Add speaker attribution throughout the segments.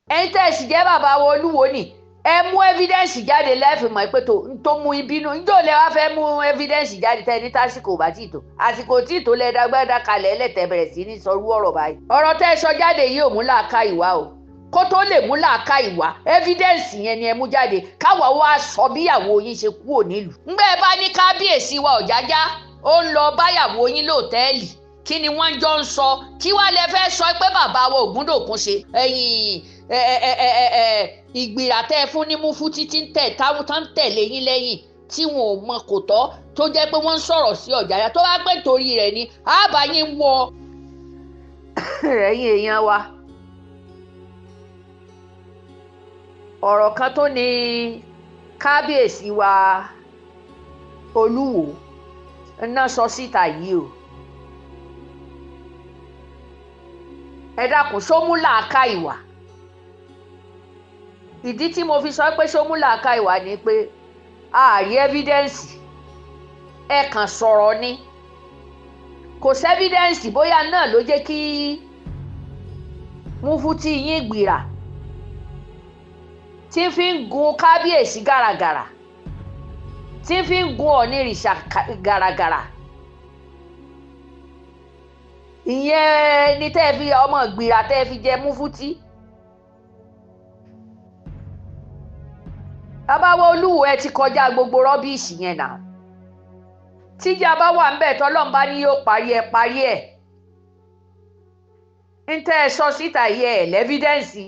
Speaker 1: Ẹ̀yin tẹ́ ẹ sì jẹ́ bàbá wa Olúwo ni ẹ mú evidence jáde lẹ́ẹ̀fì mọ̀ pé tó mú ìbínú. Njó lẹ wá fẹ́ mú evidence jáde tẹ́ ní tásìkò bá tí tó àsìkò tí tó lẹ dágbádá kalẹ̀ ẹlẹ́tẹ̀ bẹ̀rẹ̀ sí ní sọrú ọ̀rọ̀ báyìí. Ọ̀rọ̀ tẹ́ ẹ sọ jáde yìí ò mú làákà ìwà o. Kó tó lè mú làákà ìwà, evidence yẹn ni ẹ mú jáde káwa wá sọ bíyàwó yín ṣe kúrò nílùú. Ńgbẹ́ bá ní kábíyèsí wa Ọ̀jájá ó ń lọ báyàwó yín lóòtẹ́ẹ̀lì, kí ni wọ́n jọ ń sọ? Kí wàá lẹ fẹ́ sọ pé bàbá wa Ògúndòkun ṣe? Ẹ̀yìn ìgbìrà tẹ́ ẹ fún ní mú fún títí ń tẹ̀ táwọn tán ń tẹ̀lé yín lẹ́yìn tí wọn ò mọ kò tọ́, tó jẹ́ pé wọ́n ń sọ̀rọ̀ sí Ọ̀jájá, tó bá pẹ́ torí rẹ̀ ni àbá yín wọ. Ẹ̀yin èèyàn wa, ọ̀rọ̀ kan tó ní kábíyèsí wa Olúwo ná sọ síta yìí o. Ẹ dákun, ṣó mú làákà ìwà? Ìdí tí mo fi sọ pé ṣó mú làákà ìwà ni pé a rí evidence, ẹ kàn sọ̀rọ̀ ni, kò sí evidence. Bóyá náà ló jẹ́ kí Mufti yín gbìrà tí fi ń gun kábíyèsí gàràgàrà, tí fi ń gun Ọ̀nìrìṣà gàràgàrà. Ìyẹn ni tẹ́ ẹ fi ọmọ gbìrà tẹ́ ẹ fi jẹ Mufti. Bàbá wa Olúwo, ẹ ti kọjá gbogbo rọ́bìṣì yẹn náà. Tíjà bá wà ńbẹ̀ tọ́lọ́run bá ní yóò parí ẹ parí ẹ̀. Ń tẹ́ ẹ sọ síta yìí, ẹ lẹ́fídẹ́ǹsì.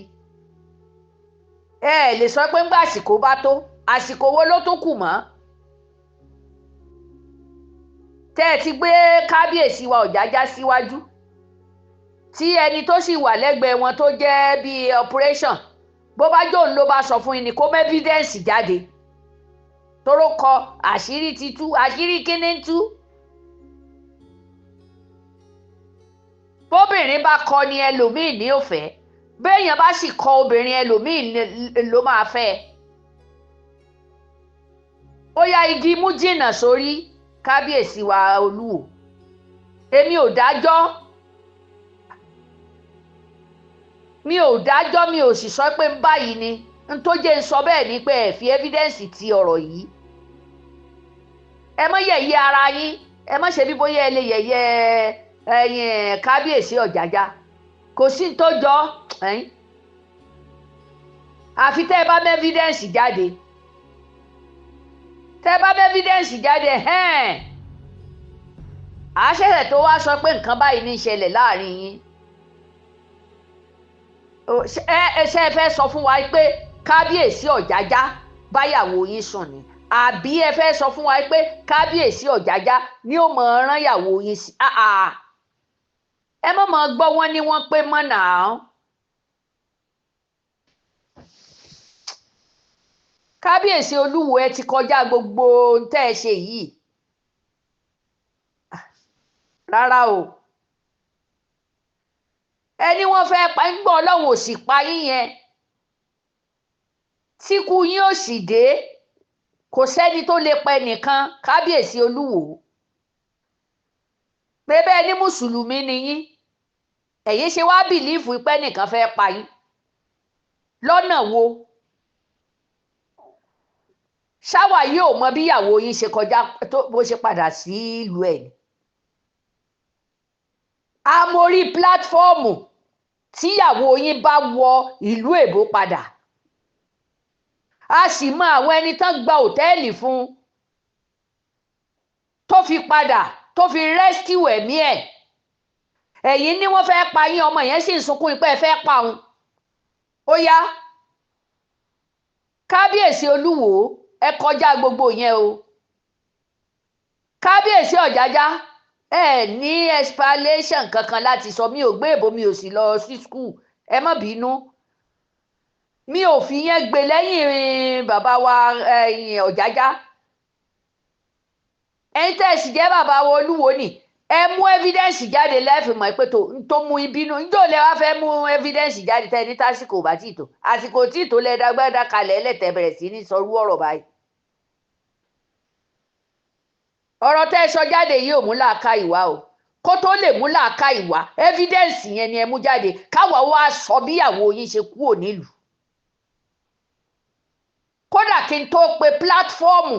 Speaker 1: Ẹ lè sọ pé ńgbà àsìkò bá tó, àsìkò wo ló tún kù mọ́? Tẹ́ ẹ ti gbé kábíyèsí wa Ọ̀jájá síwájú, tí ẹni tó sì wà lẹ́gbẹ̀ẹ́ wọn tó jẹ́ bíi operation, bó bá jóun ló bá sọ fún yín ni kó mú evidence jáde. Tóró kọ àṣírí ti tú, àṣírí kíní ń tú. Bóbìnrin bá kọ ni ẹlòmíì ní òfẹ́, béèyàn bá sì kọ obìnrin ẹlòmíì ló máa fẹ́. Ó yá igi mú jìnnà sórí kábíyèsí wa Olúwo. Èmi ò dájọ́, mi ò dájọ́, mi ò sì sọ pé ń báyìí ni. N tó jẹ́ ń sọ bẹ́ẹ̀ ni pé ẹ fi evidence ti ọ̀rọ̀ yìí. Ẹ má yẹ̀yẹ́ ara yín, ẹ má ṣe bí bóyá ẹ lè yẹ̀yẹ́ ẹ̀yìn kábíyèsí Ọ̀jájá. Kò sí ní tó jọ ẹ̀yìn. Àfi tẹ́ ẹ bá mú evidence jáde. Tẹ́ ẹ bá mú evidence jáde, hẹ́n. Àṣẹ̀ṣẹ̀ tó wá sọ pé nǹkan báyìí ní í ṣẹlẹ̀ láàrin yín. Ẹ ṣe ẹ fẹ́ sọ fún wa pé kábíyèsí Ọ̀jájá báyàwó yín sùn ni, àbí ẹ fẹ́ sọ fún wa pé kábíyèsí Ọ̀jájá ni ó mọ̀ ọ́n rán yàwó yín sí? Ẹ má mọ̀ gbọ́ wọn ní wọ́n pé mọ́ nàá. Kábíyèsí Olúwo, ẹ ti kọjá gbogbo ohun tẹ́ ẹ ṣe yìí. Rárá o. Ẹni wọ́n fẹ́ pa ń gbọ́ Ọlọ́run ò sì pa yín yẹn. Tíkú yín ò sì dé. Kò sẹ́ni tó lè pa ẹnìkan, kábíyèsí Olúwo. Pé bẹ́ẹ̀ ni mùsùlùmí ni yín. Ẹ̀yin ṣe wá bìlífù pé ẹnìkan fẹ́ pa yín. Lọ́nà wo? Ṣáwa yóò mọ bí ìyàwó yín ṣe kọjá bó ṣe padà sí ìlú ẹ̀ ni. Amórí pílátífọ́ọ̀mù tíyàwó yín bá wọ ìlú èbó padà. A sì mọ àwọn ẹni tán gba òtẹ́ẹ̀lì fún tó fi padà, tó fi rescue ẹ̀mí ẹ̀. Ẹ̀yin ní wọ́n fẹ́ pa yín, ọmọ yẹn sì ń sunkún pé ẹ fẹ́ pa òun. Ó yá, kábíyèsí Olúwo, ẹ kọjá gbogbo yẹn o. Kábíyèsí Ọ̀jájá, ẹ ní explanation kankan láti sọ. Mi ò gbé èbó, mi ò sì lọ sí school, ẹ má bínú. Mi ò fi yẹn gbé lẹ́yìn bàbá wa Ọ̀jájá. Ẹ̀yin tẹ́ ẹ sì jẹ́ bàbá wa Olúwo ni ẹ mú evidence jáde lẹ́ẹ̀fì mọ̀ pé tó mú ìbínú. Njó lẹ wá fẹ́ mú evidence jáde tẹ́ ní tásìkò bá tí tó àsìkò tí tó lẹ dágbádá kalẹ̀ ẹlẹ́tẹ̀ bẹ̀rẹ̀ sí ní sọrú ọ̀rọ̀ báyìí. Ọ̀rọ̀ tẹ́ ẹ sọ jáde yìí ò mú làákà ìwà o. Kó tó lè mú làákà ìwà evidence yẹn ni ẹ mú jáde, káwa wá sọ bíyàwó yín ṣe kúrò nílùú. Kódà kí n tó pe pílátífọ́ọ̀mù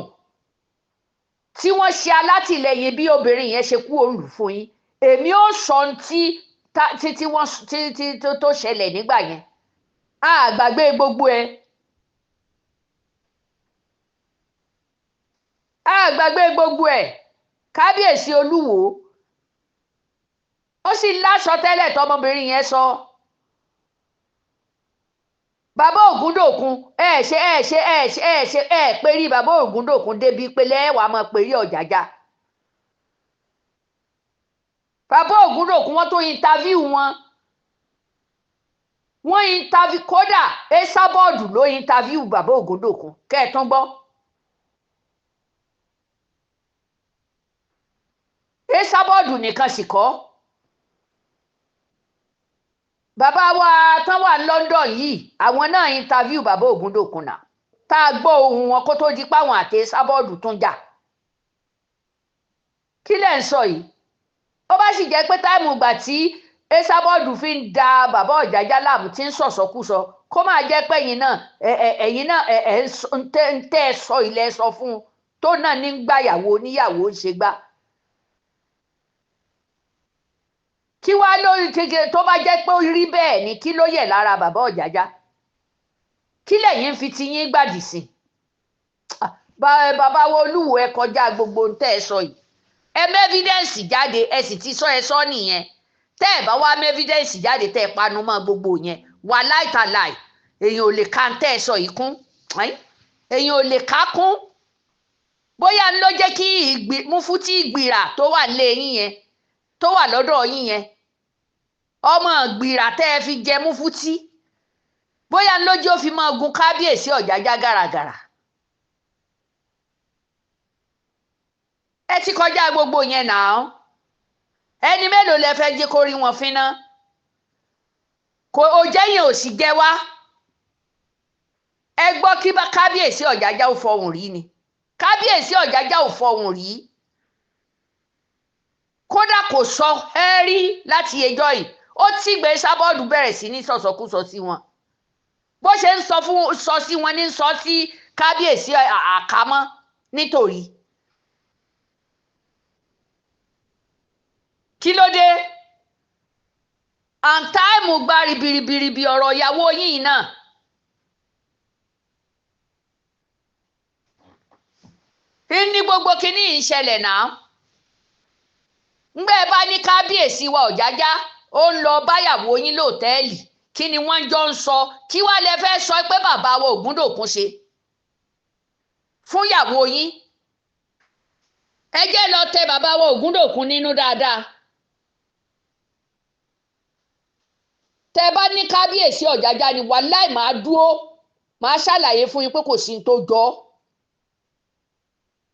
Speaker 1: tí wọ́n ṣe alátìlẹyìn bí obìnrin yẹn ṣe kú òǹlù fún yín, èmi ò sọ ohun tí tí wọ́n tí tó ṣẹlẹ̀ nígbà yẹn. A gbàgbé gbogbo ẹ, a gbàgbé gbogbo ẹ. Kábíyèsí Olúwo ó sì láṣọ tẹ́lẹ̀ tọmọbìnrin yẹn sọ. Bàbá Ògúndòkun, ẹ ṣe ẹ ṣe ẹ ṣe ẹ ṣe ẹ pérí bàbá Ògúndòkun débi pé lẹ́wàá máa pérí Ọ̀jájá. Bàbá Ògúndòkun wọ́n tó interview wọn, wọ́n interview, kódà Esabod ló interview bàbá Ògúndòkun kẹ́ẹ̀tún gbọ́. Esabod nìkan sì kọ́, bàbá wa tán wà ní London yìí, àwọn náà interview bàbá Ògúndòkun náà, tá a gbọ́ ohùn wọn kó tó di páwọn àti Esabod tún jà. Kí lẹ̀ ń sọ yìí? Ó bá sì jẹ́ pé táìmù ìgbà tí Esabod fi ń da bàbá Ọ̀jájá láàmú tí ń sọ̀sọ́kúsọ, kó máa jẹ́ pé ẹ̀yin náà ẹ̀yin náà ẹ̀ ń tẹ́ ẹ sọ ilẹ̀ sọ fún un tó náà ní gbàyàwó oníyàwó ń ṣe gbá. Kí wá lórí kékeré tó bá jẹ́ pé ó rí bẹ́ẹ̀ ni, kí ló yẹ lára bàbá Ọ̀jájá? Kí lẹ̀yin fi ti yín gbàdì sí? Bàbá wa Olúwo, ẹ kọjá gbogbo ohun tẹ́ ẹ sọ yìí. Ẹ mẹ́fídẹ́ǹsì jáde, ẹ sì ti sọ ẹ sọ nìyẹn. Tẹ́ ẹ bá wá mẹ́fídẹ́ǹsì jáde tẹ́ ẹ panu mọ́ gbogbo yẹn, wà láìtàláì, èèyàn ò lè ka tẹ́ ẹ sọ yìí kún, èèyàn ò lè ká kún. Bóyá ń ló jẹ́ kí Mufti Ìgbìrà tó wà nílé yín yẹn, tó wà lọ́dọ̀ yín yẹn, ọmọ Ìgbìrà tẹ́ ẹ fi jẹ Mufti, bóyá ń lójú ó fi máa gun kábíyèsí Ọ̀jájá gàràgàrà. Ẹ ti kọjá gbogbo yẹn náà. Ẹni mélòó lẹ fẹ́ jẹ́ kó rí wọn fínná? Kò òjẹ́ yẹn ò sì jẹ́ wá. Ẹ gbọ́ kí kábíyèsí Ọ̀jájá ò fọhùn rí ni. Kábíyèsí Ọ̀jájá ò fọhùn rí. Kódà kò sọ ẹ́ rí láti ẹjọ́ yìí. Ó tìgbé Esabod bẹ̀rẹ̀ sí ní sọ̀sọ̀kúsọ sí wọn. Bó ṣe ń sọ fún sọ sí wọn ní sọ sí kábíyèsí àkámọ́ nítorí. Kí ló dé? Àǹtáìmù gba ribiribiribi ọ̀rọ̀ ìyàwó yìí náà. Ní gbogbo kinní yìí ń ṣẹlẹ̀ náà. Ngbẹ́ bá ní kábíyèsí wa Ọ̀jájá ó ń lọ báyàwó yín lóòtẹ́ẹ̀lì, kí ni wọ́n jọ ń sọ? Kí wá lẹ fẹ́ sọ pé bàbá wa Ògúndòkun ṣe fún ìyàwó yín? Ẹ jẹ́ lọ tẹ bàbá wa Ògúndòkun nínú dáadáa. Tẹ bá ní kábíyèsí Ọ̀jájá ni, wàláì máa dúró, máa ṣàlàyé fún yín pé kò sí ní tó jọ,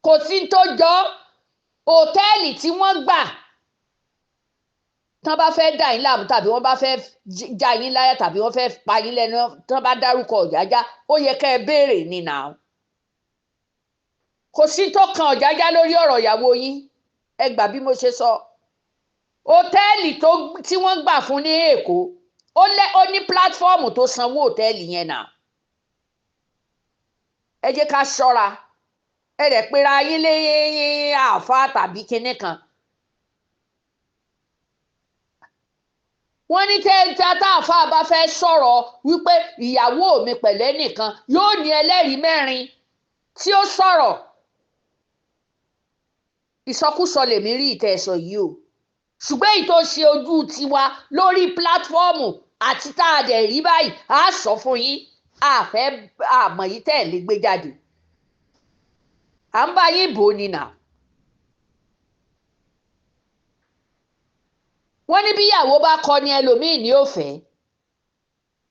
Speaker 1: kò sí ní tó jọ. Òtẹ́ẹ̀lì tí wọ́n gbà, tán bá fẹ́ dà yín láàmú tàbí wọ́n bá fẹ́ já yín láyà tàbí wọ́n fẹ́ pa yín lẹ́nu, tán bá dárúkọ Ọ̀jájá, ó yẹ kẹ́ ẹ béèrè ni nà. Kò sí tó kan Ọ̀jájá lórí ọ̀rọ̀ ìyàwó yín. Ẹ gbà bí mo ṣe sọ. Òtẹ́ẹ̀lì tí wọ́n gbà fún ní Èkó, ó ní pílátífọ́ọ̀mù tó sanwó òtẹ́ẹ̀lì yẹn nà. Ẹ jẹ́ ká ṣọ́ra. Ẹ rẹ̀ pera yín lé àáfàá tàbí kinní kan. Wọ́n ní tẹ́ táàfáà bá fẹ́ sọ̀rọ̀ wípé ìyàwó mi pẹ̀lẹ́ nìkan, yóò ní ẹlẹ́rìí mẹ́rin tí ó sọ̀rọ̀. Ìsọkúsọ lèmi rí ìtẹ̀sọ̀ yìí o. Ṣùgbọ́n èyí tó ṣe ojú tiwa lórí pílátífọ́ọ̀mù àti tá a dẹ̀ rí báyìí, á sọ fún yín, àfẹ́ àmọ̀ yìí tẹ̀ lè gbé jáde. À ń bá yín bò ní nà. Wọ́n ní bíyàwó bá kọ ni ẹlòmíì ní ó fẹ́.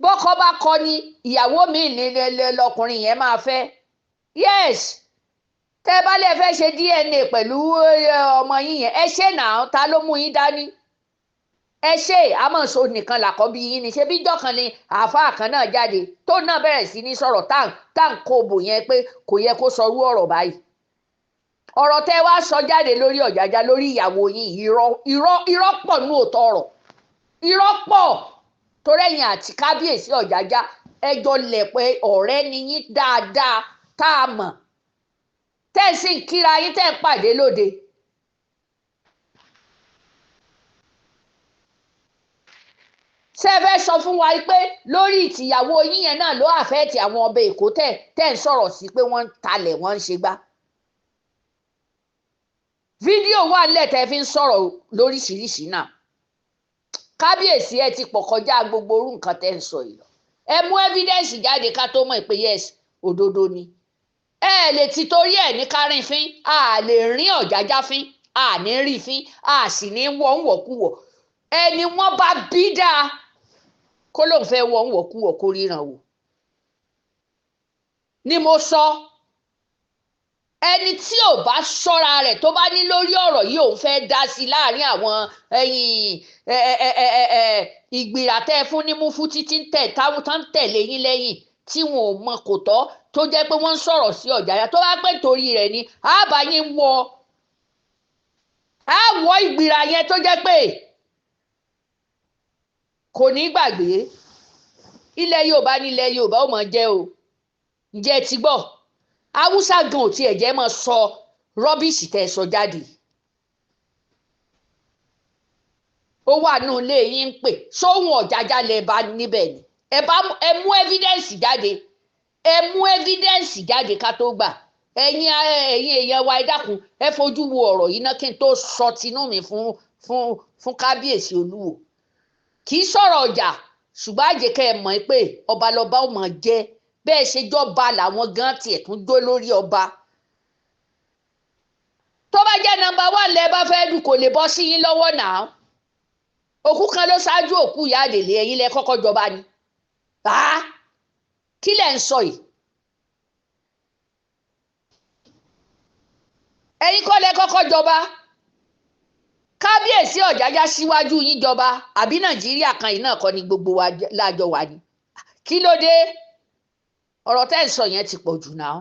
Speaker 1: Bọ́kọ bá kọ ni ìyàwó míì ní lọkùnrin yẹn máa fẹ́. Yes, tẹ́ bá lè fẹ́ ṣe DNA pẹ̀lú ọmọ yín yẹn, ẹ ṣe náà, ta ló mú yín dání? Ẹ ṣe àmọ̀ṣo nìkan làkọ́bí yín ni. Ṣé bí jọ́kan ni àáfàá kan náà jáde tó náà bẹ̀rẹ̀ sí ní sọ̀rọ̀ tá ń kó bò yẹn pé kò yẹ kó sọrú ọ̀rọ̀ báyìí. Ọ̀rọ̀ tẹ́ wá sọ jáde lórí Ọ̀jájá lórí ìyàwó yín, irọ́ irọ́ irọ́ pọ̀ ní òótọ́ ọ̀rọ̀, irọ́ pọ̀. Torí ẹ̀yin àti kábíyèsí Ọ̀jájá ẹjọ́ lẹ̀ pé ọ̀rẹ́ ni yín dáadáa tá a mọ̀, tẹ́ ẹ sì ń kíra yín, tẹ́ ẹ ń pàdé lóde. Ṣé ẹ fẹ́ sọ fún wa pé lórí ìtìyàwó yín yẹn náà ló àfẹ́ẹ̀tì àwọn ọbẹ̀ Èkó tẹ́ tẹ́ ń sọ̀rọ̀ sí pé wọ́n ń talẹ̀, wọ́n ń ṣe gbá? Fídíò wà nílẹ̀ tẹ́ fi ń sọ̀rọ̀ lóríṣiríṣi náà. Kábíyèsí, ẹ ti pọ̀ kọjá gbogbo orú nǹkan tẹ́ ń sọ yìí lọ. Ẹ mú evidence jáde ká tó mọ̀ pé yes, òdodo ni. Ẹ lè ti torí ẹ̀ ní kárín fín, a lè rín Ọ̀jájá fín, a ní rí fín, a sì ní wọ́ ń wọ̀kúwọ̀. Ẹni wọ́n bá bí dáa kó lóun fẹ́ wọ́ ń wọ̀kúwọ̀ kó ríran wò ni mo sọ. Ẹni tí ò bá ṣọ́ra rẹ̀, tó bá ní lórí ọ̀rọ̀ yìí òun fẹ́ dá sí i láàrin àwọn ẹ̀yìn ìgbìrà tẹ́ ẹ fún ní mú fún títí ń tẹ̀ táwọn tán ń tẹ̀lé yín lẹ́yìn tí wọn ò mọ kò tọ́, tó jẹ́ pé wọ́n ń sọ̀rọ̀ sí Ọ̀jájá, tó bá pẹ́ torí rẹ̀ ni àbá yín wọ á wọ ìgbìrà yẹn, tó jẹ́ pé kò ní gbàgbé. Ilẹ̀ Yorùbá ní ilẹ̀ Yorùbá ó mọ̀ jẹ́ o. Ǹjẹ́ ẹ ti gbọ́? Haúsá gan ò tiẹ̀ jẹ́ máa sọ rubbish tẹ́ ẹ sọ jáde. Ó wà nù ilé yín ń pè sóhun Ọ̀jájá lẹ bá níbẹ̀ ni. Ẹ bá ẹ mú evidence jáde, ẹ mú evidence jáde ká tó gbà. Ẹ̀yin èèyàn wa, ẹ dákun, ẹ fojú wo ọ̀rọ̀ yìí náà kí n tó sọ tinú mi fún kábíyèsí Olúwo. Kì í sọ̀rọ̀ ọjà, ṣùgbọ́n àjẹkẹ́ ẹ mọ̀ pé ọba lọba ó mọ̀ jẹ́. Bẹ́ẹ̀ ṣe jọba làwọn gan tiẹ̀ tún jó lórí ọba. Tó bá jẹ́ number one lẹ bá fẹ́ dù, kò lè bọ́ sí yín lọ́wọ́ náà. Òkú kan ló ṣáájú òkú ìyá àdèlé, ẹ̀yin lẹ kọ́kọ́ jọba ni. Kí lẹ̀ ń sọ yìí? Ẹ̀yin kọ́ lẹ kọ́kọ́ jọba. Kábíyèsí Ọ̀jájá síwájú yín jọba. Àbí Nàìjíríà kan yìí náà kọ́ ni gbogbo wa lájọ wà ní? Kí ló dé? Ọ̀rọ̀ tẹ́ ń sọ yẹn ti pọ̀ jù náà.